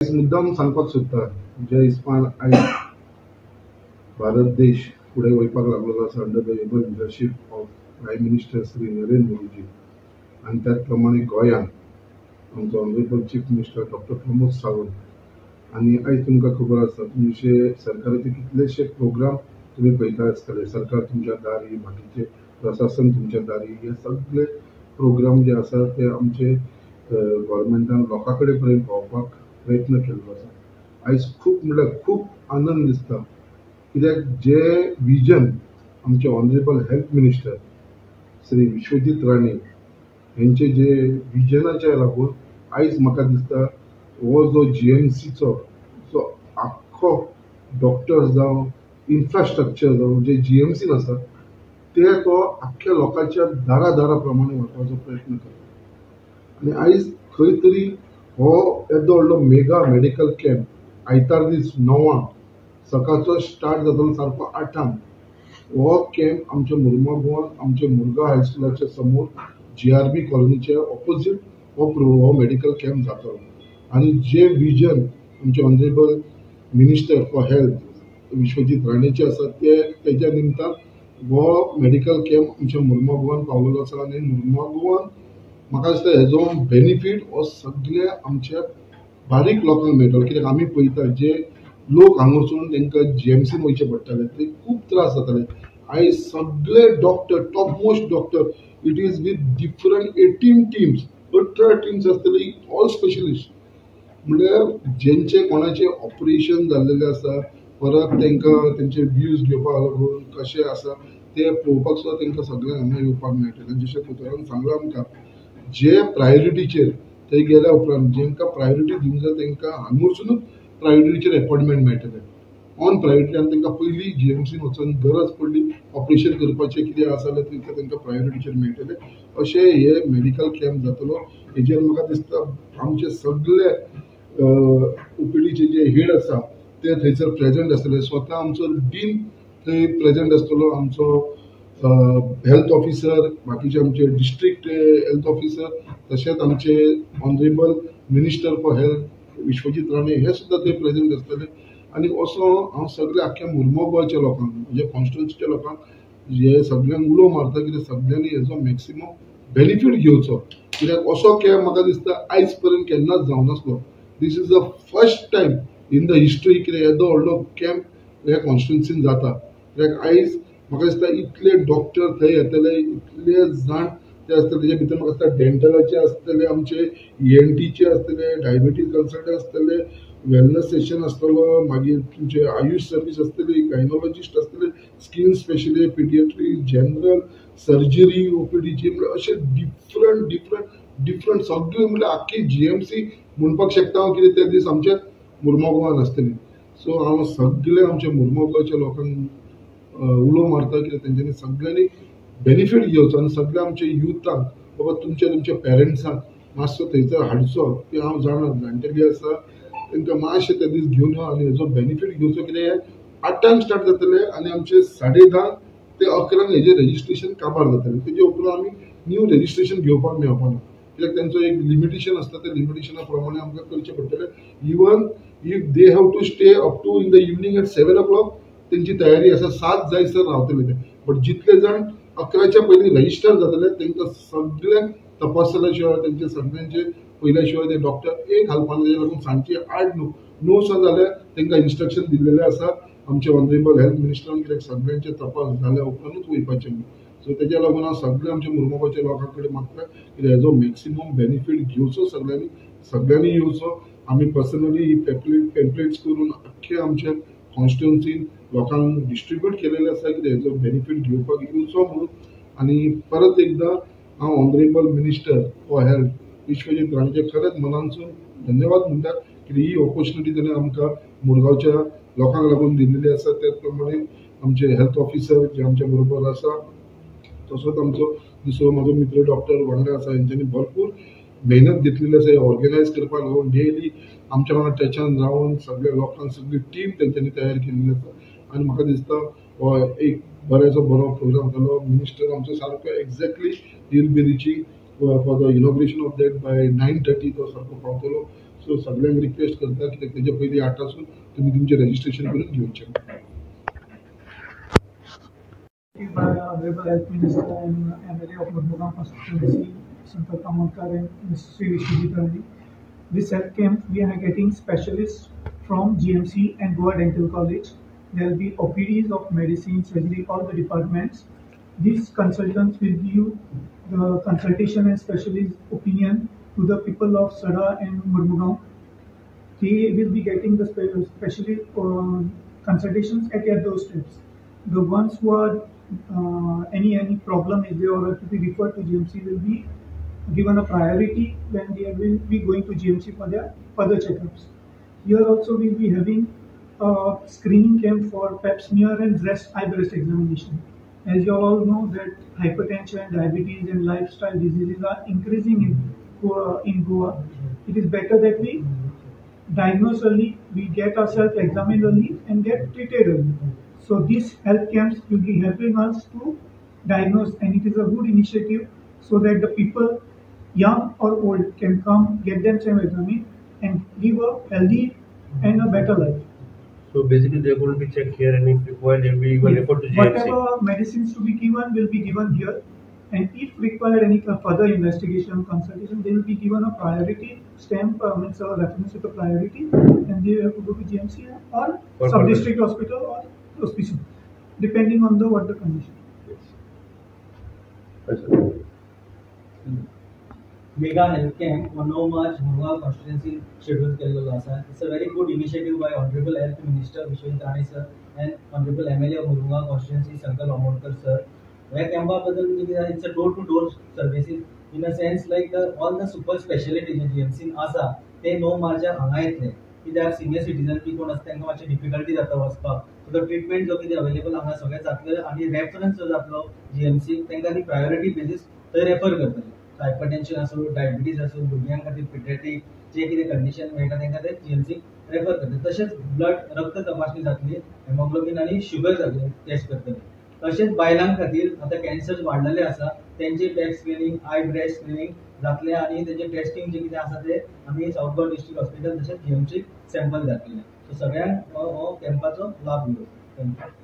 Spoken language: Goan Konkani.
मुद्दाम सांगपाक सोदता, ज्या हिसपान आयज भारत देश फुडें वयपाक लागलेलो आसा under the able leadership of Prime Minister Shri Narendra Modiji, आनी त्याच प्रमाणे गोंयांत आमचो honourable chief minister doctor Pramod Sawant. आनी आयज तुमकां खबर आसा, तुमचे सरकाराचे कितलेशे प्रोग्राम तुमी पळयता आसतले, सरकार तुमच्या दारी, बाकीचे प्रशासन तुमच्या दारी, हे सगळे प्रोग्राम जे आसा ते आमचे गव्हर्मेंटान लोकां कडेन पर्यंत पावोवपाक प्रयत्न केल्लो आसा. आयज खूब म्हणल्यार खूब आनंद दिसता, कित्याक जे विजन आमचे honourable health minister Shri Vishwajit Rane हेंचे जे विजनाच्या लागून आयज म्हाका दिसता हो जो जीएमसीचो जो आख्खो डॉक्टर्स जावं इन्फ्रास्ट्रक्चर जावं जे जीएमसीन आसा ते तो आख्ख्या लोकांच्या दारा दारा प्रमाणे व्हरपाचो प्रयत्न करता. आनी आयज खंय तरी हो येदो व्हडलो मेगा मेडिकल कॅम्प आयतार दीस 9 सकाळचो स्टार्ट जातलो सारको 8. हो कॅम्प आमच्या मुर्मगांवांत आमच्या मुरगांव हायस्कुलाच्या समोर GRB कॉलनीच्या ऑपोजीट हो मेडिकल कॅम्प जातलो. आनी जे विजन आमचे honourable minister for health Vishwajit राणेचे आसा ते तेज्या निमतान हो मेडिकल कॅम्प आमच्या मुर्मगांवांत पावलेलो आसा. आनी मुर्मगांवांत म्हाका दिसता हेजो बेनिफीट हो सगळ्या आमच्या बारीक लोकांक मेळटलो, कित्याक आमी पळयता जे लोक हांगा वचून तांकां जीएमसीन वयचें पडटालें ते खूब त्रास जाताले. आयज सगळे doctor, top most doctor, it is with different 18 teams, 18 teams आसतली, ऑल स्पेशलिस्ट, म्हणल्यार जेंचे कोणाचें ऑपरेशन जाल्लेलें आसा परत तांकां तेंचे व्यूज घेवपाक लागून कशें आसा ते पळोवपाक सुद्दां तांकां सगळ्यांक हांगा येवपाक मेळटलें. आनी जशें दोतोरान सांगलां आमकां जे प्रायोरिटीचेर थंय गेल्या उपरांत जेंकां प्रायोरिटी दिवंक जाय तांकां हांगा वचुनूच प्रायोरिटीचेर एपॉयंटमेंट मेळटलें ऑन प्रायोरिटी. आनी तांकां पयलीं जीएमसीन वचून गरज पडली ऑपरेशन करपाचें कितें आसा जाल्यार तांकां तांकां प्रायोरिटीचेर मेळटलें. अशें हे मेडिकल कॅम्प जातलो. हेजेर म्हाका दिसता आमचे सगळे ओपीडीचे जे हेड आसा ते थंयसर प्रेजंट आसतले, स्वता आमचो डीन थंय प्रेजंट आसतलो, आमचो हेल्थ ऑफिसर, बाकीचे आमचे डिस्ट्रिक्ट हेल्थ ऑफिसर, तशेंच आमचे honourable minister for health Vishwajit Rane हे सुद्दां थंय प्रेजंट आसतले. आनी असो हांव सगळे आख्ख्या मुर्मगांवच्या लोकांक, म्हणजे कॉन्स्टिट्युन्सीच्या लोकांक हे सगळ्यांक उलो मारता कित्याक सगळ्यांनी हेजो मॅक्सिमम बेनिफीट घेवचो, कित्याक असो कॅम्प म्हाका दिसता आयज पर्यंत केन्नाच जावनासलो. This is the first time in the history कित्याक येदो व्हडलो कॅम्प ह्या कॉन्स्टिट्युन्सीन जाता. कित्याक आयज म्हाका दिसता इतले डॉक्टर थंय येतले, इतले जाण ते आसतले, तेजे भितर म्हाका दिसता डेंटलाचे आसतले, आमचे ENTचे आसतले, डायबिटीज कन्सल्टंट आसतले, वेलनस सेशन आसतलो, मागीर तुमचे आयुष सर्वीस आसतली, गायनोलॉजिस्ट आसतले, skin specialist, paediatry, general surgery, ओपीडीची, म्हणल्यार अशे डिफरंट डिफरंट डिफरंट सगळे, म्हणल्यार आख्खी जीएमसी म्हणपाक शकता हांव कितें ते दीस आमच्या मुर्मगांवांत आसतली. सो हांव सगळे आमच्या मुर्मगांवच्या लोकांक उलो मारता कित्याक तेंच्यांनी सगळ्यांनी बेनिफीट घेवचो आनी सगळ्या आमच्या युथांक बाबा तुमच्या तुमच्या पेरंट्सांक मातसो थंयसर हाडचो, की हांव जाणा जाणटेली आसा तांकां मातशें ते दीस घेवन यो आनी हेजो बेनिफीट घेवचो. कित्याक 8 स्टार्ट जातले आनी आमचे 10:30 ते 11 हेजें रजिस्ट्रेशन काबार जातलें. तेजे उपरांत आमी न्यू रजिस्ट्रेशन घेवपाक मेळपाना, कित्याक तेंचो एक लिमिटेशन आसता, त्या लिमिटेशना प्रमाणे आमकां करचें पडटलें. Even if they have to stay up to in the evening at 7 o'clock तेंची तयारी आसा, 7 जायसर रावतले ते, बट जितले जाण 11च्या पयलीं रजिस्टर जातले तांकां सगळ्यांक तपासल्या शिवाय, तेंचे सगळ्यांचे पयल्या शिवाय ते डॉक्टर एक घालपाना. तेज्या लागून सांजची 8 9 जाल्यार तांकां इन्स्ट्रक्शन दिल्लेलें आसा आमचे ऑनरेबल हेल्थ मिनिस्टरान, कित्याक सगळ्यांचे तपास जाल्या उपरांतूच वयपाचें म्हणून. सो तेज्या लागून हांव सगळ्या आमच्या मुर्मगांवच्या लोकां कडेन मागता कित्याक हेजो मॅक्सिमम बेनिफीट घेवचो, सगळ्यांनी सगळ्यांनी येवचो. आमी पर्सनली ही पेम्पलेट्स करून आख्खे आमच्या कॉन्स्टिट्युन्सीन लोकांक डिस्ट्रिब्यूट केलेले आसा कित्याक हेजो बेनिफीट घेवपाक येवचो म्हणून. आनी परत एकदां हांव honourable minister for health Vishwajit राणेचे खरेंच मनानसून धन्यवाद म्हणटा, कित्याक ही ऑपॉर्च्युनिटी ताणें आमकां मुरगांवच्या लोकांक लागून दिल्लेली आसा. त्याच प्रमाणे आमचे हेल्थ ऑफिसर जे आमच्या बरोबर आसा, तसोच आमचो दुसरो म्हाजो मित्र डॉक्टर वांगडा आसा, हेंच्यांनी भरपूर मेहनत घेतलेली आसा ऑर्गनायज करपाक लागून. डेली आमच्या वांगडा टचान रावन सगळ्या लोकांक सगळी टीम तेंच्यांनी तयार केल्ली आसा. आनी म्हाका दिसता हो एक बऱ्याचो बरो प्रोग्राम जालो. मिनिस्टर आमचो सारको exactly he will be reaching for the inauguration of that by 9:30 तो सारको पावतलो. सो सगळ्यांक रिक्वेस्ट करता कित्याक तेजे पयलीं 8 सून तुमी तुमचें रजिस्ट्रेशन करून घेवचें. By Honorable Health Minister and MLA of Mormugao constituency, Sankalp Amonkar and Mr. Sri Vishwajit Rane. This health camp, we are getting specialists from GMC and Goa Dental College. There will be OPDs of medicine, surgery, all the departments. These consultants will give the consultation and specialist opinion to the people of Sada and Mormugao. They will be getting the specialist consultations at their doorsteps. The ones who are any problem is there or to be referred to GMC will be given a priority when they will be going to GMC for their further checkups. Here also we will be having a screening camp for pap smear and breast eye breast examination. As you all know that hypertension, diabetes and lifestyle diseases are increasing in Goa. It is better that we diagnose early, we get ourselves examined early and get treated early. So these health camps will be helping us to diagnose, and it is a good initiative so that the people, young or old, can come, get themselves examined and live a healthy and a better life. So basically they are going to be checked here, and if required they will be even referred to GMC. Whatever medicines to be given will be given here, and if required any further investigation, consultation, they will be given a priority stamp, means a reference with a priority, and they have to go to GMC or sub-district hospital or hospital, depending on the what the condition. Yes. Mega health camp on 9 March Mormugao constituency schedule केल्लो आसा. It's a very good initiative by Honorable Health Minister Vishwajit Rane sir and Honorable MLA of Mormugao constituency Sankalp Amonkar sir. ह्या कॅम्पा बद्दल म्हणजे कितें, it's a door to door services in a sense, like all the super speciality जे जीएमसीन आसा ते 9 मार्चाक हांगा येतले, कित्याक सिनियर सिटीजन बी कोण आसा तांकां मातशें डिफिकल्टी जाता वचपाक. सो तो ट्रिटमेंट जो कितें अवेलेबल हांगा सगळें जातलें आनी रेफरन्स जो जातलो जीएमसी तांकां ती प्रायोरिटी बेजीस थंय रेफर करतले. हायपरटेन्शन आसूं, डायबिटीज आसूं, भुरग्यां खातीर पिडियाट्रीक जे कितें कंडिशन मेळटा तांकां ते जीएमसीक रेफर करतले. तशेंच ब्लड रक्त तपासणी जातली, हेमोग्लोबीन आनी शुगर जातली टेस्ट करतले. तशेंच बायलां खातीर आतां कॅन्सर वाडलेले आसा, तेंचे pap screening, eye breast screening जातले आनी तेंचे टेस्टिंग जे कितें आसा ते आमी सावथ गोवा डिस्ट्रिक्ट हॉस्पिटल तशेंच जीएमसीक सॅम्पल धाडटले. सो सगळ्यांक हो कॅम्पाचो लाभ घेवचो. Thank you.